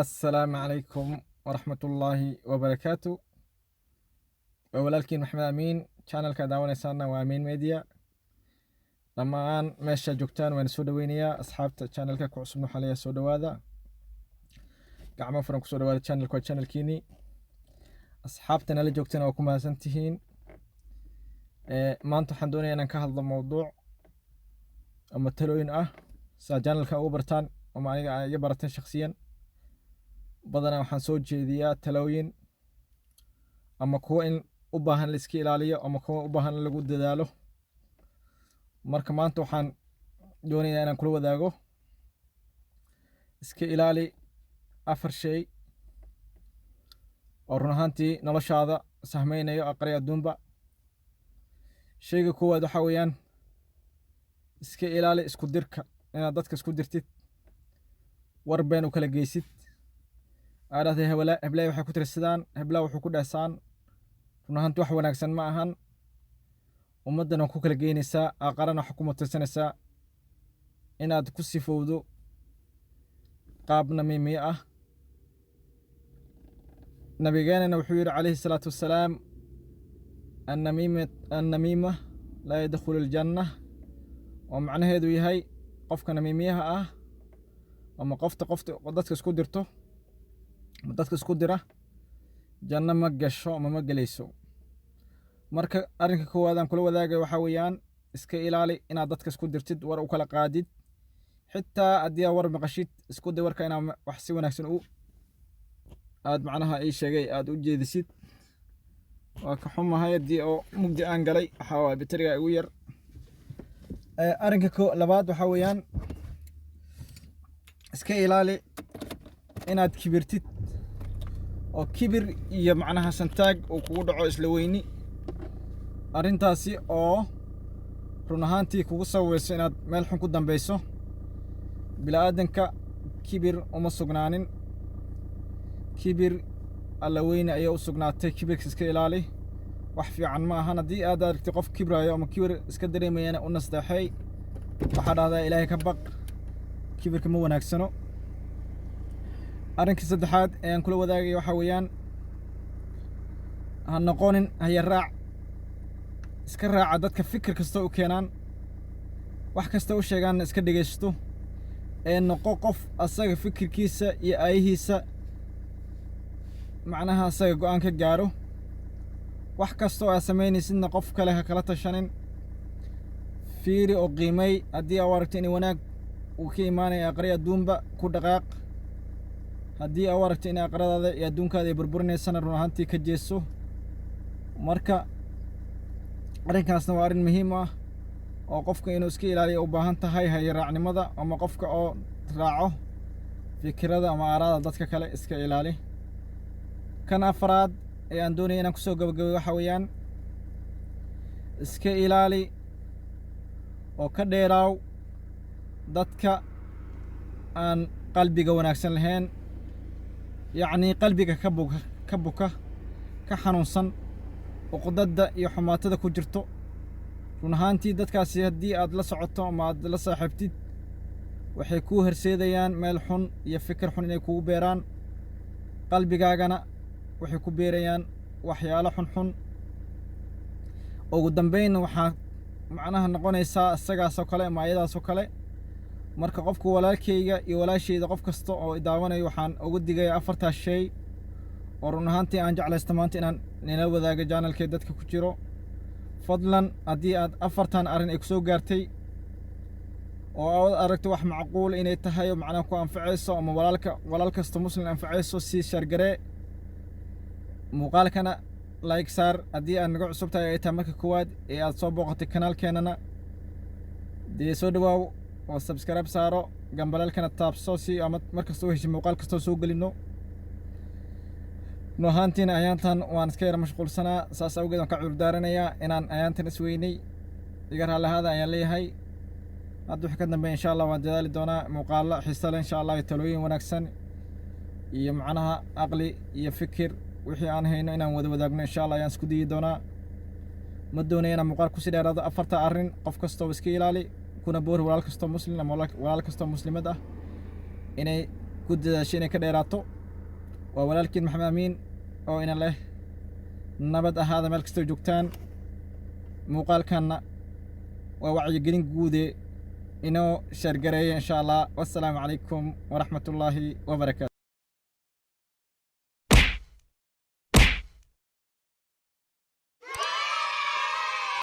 Assalaamu calaykum waraxmatullaahi wabarakaatu. Waa walaalkiin Maxamed Amiin. Channelka daawanaysaana waa Amiin Media. Dhammaan meesha joogtaan waan soo dhaweynayaa. Asxaabta channelka ku cusubna waxaa leeyahay soo dhawaada, gacmo furan kusoo dhawaada. Channelka waa channelkiini. Asxaabta nala joogtana waa ku mahadsan tihiin. Maanta waxaan doonayaa inaan ka hadlo mowduuc ama talooyin ah. Saa channelka ugu bartaan ama aniga aa iga barateen shakhsiyan, badanaa waxaan soo jeediyaa talooyin ama kuwa in u baahan la iska ilaaliyo ama kuwa u baahan in lagu dadaalo. Marka maanta waxaan doonayaa inaan kula wadaago iska ilaali afar shay oo run ahaantii noloshaada sahmeynayo aqri adduunba. Shayga koowaad waxaa weeyaan iska ilaali isku dirka, inaad dadka isku dirtid, war been u kala geysid, aad dhahday hebla heblaay waxay ku tiri sidaan, heblaa wuxuu ku dhehsaan. Run ahaantii wax wanaagsan ma ahan. Ummaddana waa ku kala geynaysaa, aaqarana waxaa ku mutaysanaysaa inaad ku sifowdo qaab namiimiye ah. Nabigeenana wuxuu yidhi calayhi salaatu wassalaam: "Annamiima, annamiima laa yadkhulu aljanna", oo macnaheedu yahay qofka namiimiyaha ah ama qofta dadka isku dirto ama dadka isku dira janno ma gasho ama ma gelayso. Marka arrinka koowaad aan kula wadaagay waxaa weeyaan iska ilaali inaad dadka isku dirtid, war u kala qaadid. Xitaa haddii aad war maqashid, isku day warka inaad wax si wanaagsan u aad macnaha ii sheegay aad u jeedisid. Waa ka xumahay haddii oo mugdi aan galay, waxaa waaye bateriga igu yar. Arrinka labaad waxaa weeyaan iska ilaali inaad kibirtid, oo kibir iyo macnaha santaag uu kugu dhaco, isla weyni, arrintaasi oo run ahaantii kugu sababayso inaad meel xun ku dambeyso. Bini'aadanka kibir uma sugnaanin, kibir Alla weyne ayay u sugnaatay. Kibirka iska ilaali, wax fiican ma ahan. Haddii aad aragtay qof kibraayo ama kibir iska dareemayana, u nasteexay. Waxaa dhahdaa, "Ilaahay ka baq, kibirka ma wanaagsano." Arrinka saddexaad ee aan kula wadaagaya waxaa weeyaan ha noqonin haya raac, iska raaca dadka fikir kasta u keenaan, wax kasta u sheegaanna iska dhegaysto, ee noqo qof asaga fikirkiisa iyo aayihiisa macnaha asaga go'aan ka gaaro. Wax kasta oo aad samaynaysidna qof kale ha kala tashanin. Fiiri oo qiimay. Haddii aa u aragto in wanaag uu ka imaanaya aqri adduunba, ku dhaqaaq. Haddii aa u aragto in aqradaada iyo adduunkaada ay burburinaysana, run ahaantii ka jeeso. Marka arrinkaasna waa arrin muhiim ah oo qofka inuu iska ilaaliyo u baahan tahay, hayaraacnimada ama qofka oo raaco fikirada ama aaraada dadka kale, iska ilaali. Kan afaraad ee aan doonaya inaan kusoo gabagabay waxaa weeyaan iska ilaali oo ka dheeraaw dadka aan qalbiga wanaagsan lahayn, yacnii qalbiga ka buka, ka xanuunsan, uqdadda iyo xumaatada ku jirto. Run ahaantii dadkaasi haddii aad la socoto ama aad la saaxiibtid, waxay kuu horseedayaan meel xun iyo fikir xun inay kugu beeraan, qalbigaagana waxay ku beerayaan waxyaalo xunxun. Ugu dambeynna waxaa macnaha noqonaysaa isagaasoo kale ama ayadaasoo kale. Marka qofku, walaalkayga iyo walaashayda, qof kasta oo i daawanayo, waxaan ugu digayaa afartaas shay oo run ahaantii aan jeclaysta maanta inaan nila wadaago channelkay dadka ku jiro. Fadlan, haddii aad afartan arrin ay kusoo gaartay oo aad aragto wax macquul inay tahay oo macnaha ku anfacayso ama walaalka, walaal kasta muslim anfacayso, sii share garee muuqaalkana, like saar. Haddii aad naga cusub tahay, ay tahay marka koowaad ee aad soo booqatay kanaalkeenana, dee soo dhawaaw oo subscribe saaro, gambaleelkana taabso, si ama mar kasta u heshay muuqaal kastoo soo gelino. Run ahaantiina ayaantan waan iska yara mashquulsanaa, saas awgeed waan ka cudurdaaranayaa inaan ayaantan isweynay. Iga raalli ahaada ayaan leeyahay. Hadda wixii ka dambeeya, insha Allah, waan dadaali doonaa muuqaallo xiiso leh, insha Allah, iyo talooyin wanaagsan iyo macnaha aqli iyo fikir wixii aan hayno inaan wada wadaagno, insha Allah, ayaan isku dayi doonaa. Ma doonaya inaan muuqaal kusii dheeraado. Afarta arrin qof kastoo iska ilaali, kuna boori walaal kastoo muslim ama walaal kastoo muslimad ah inay Ku dadaasho inay ka dheeraato. Waa walaalkiin Maxamed Amiin oo ina leh nabad ahaada meel kastoo joogtaan. Muuqaalkanna waa wacyigelin guude, inoo share gareeya, insha Allah. Wassalaamu calaykum waraxmatullaahi wabarakaatu.